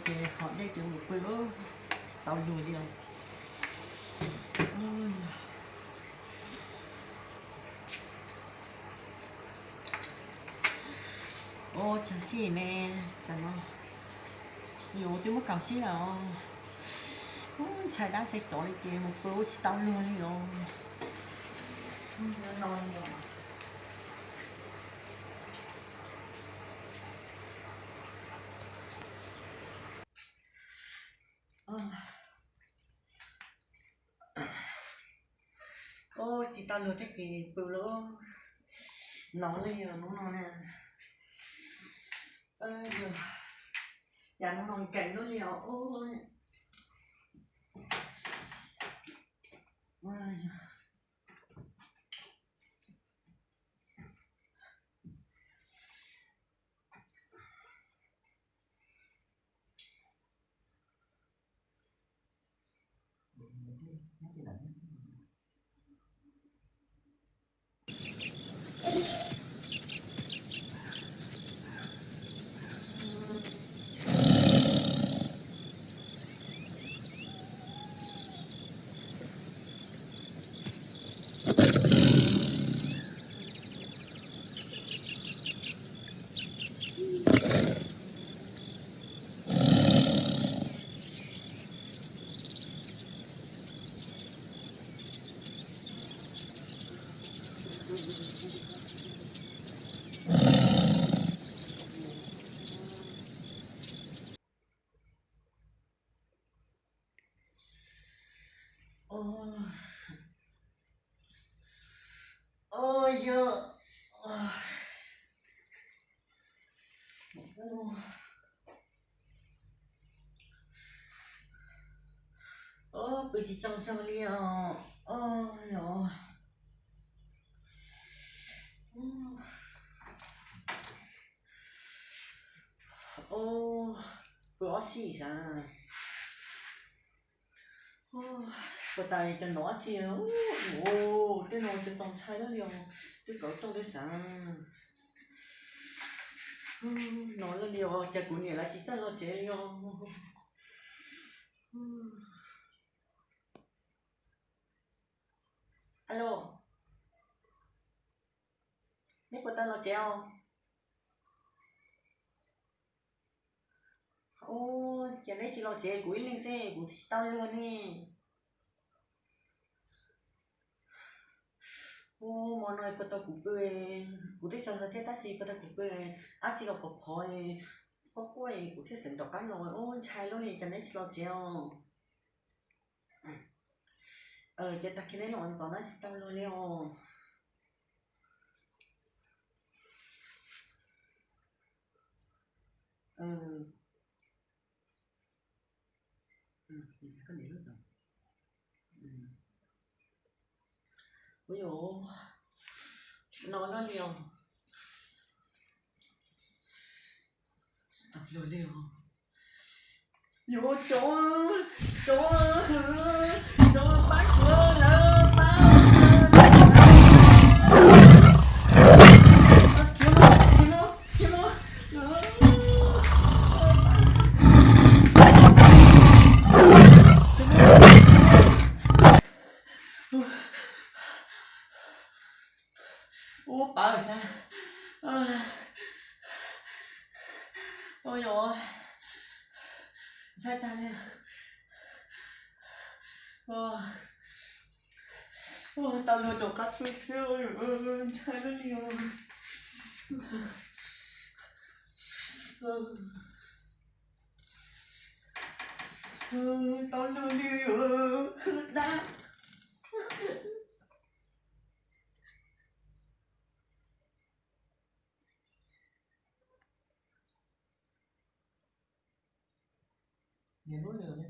Ces hov dej ces mus pw, tau luag li os. Ua tsaug sij me, tsam no yuav twb muab kaus sib os. Ntshai dab ntshai tsov li ces mus pw ua tsis tau luag li os. Ua tsis tau luag thiab ces pw lawm. Hnov li os hnub no na. Cas hnub no nkees luaj li os. Yog pw tsis tsaug zog li os. Yog pw ob sij sav. Puas tas cov nov tsi, tej no cov txaus ntshai lawm li os, twb kauv rooj dej sav. Nov lawm li os, cas kuv niam lawv tsis txawj los tsev li os. Alo, neb puas tau los tsev os? Ua cas neb tsis los tsev, kuv ib leeg xwb kuv tsis tau luag ne. Ua hmo no puas tau kuv pw, kuv twb tsaug zog thiab tab sis puas tau kuv pw, dab tsi los phov phov, quaj quaj kuv thiaj xav rov qab los. Ua ntshai lub li, cas neb tsis los tsev os? Ces tag kis neb los ntxov na, tsis tau luag li os. Ua yuav no loj li os. Tsis tau luag li os. Yuav tsov, tsov, tsov pab kuv lawm, pab kuv lawm. Khiav los, khiav los, khiav los. Ua pab sab. Ua yog ntshai tag li. Ua tau luag rov qab pw xwb, ntshai lub li os. Tau luag li dab. Niam lub lwm ne,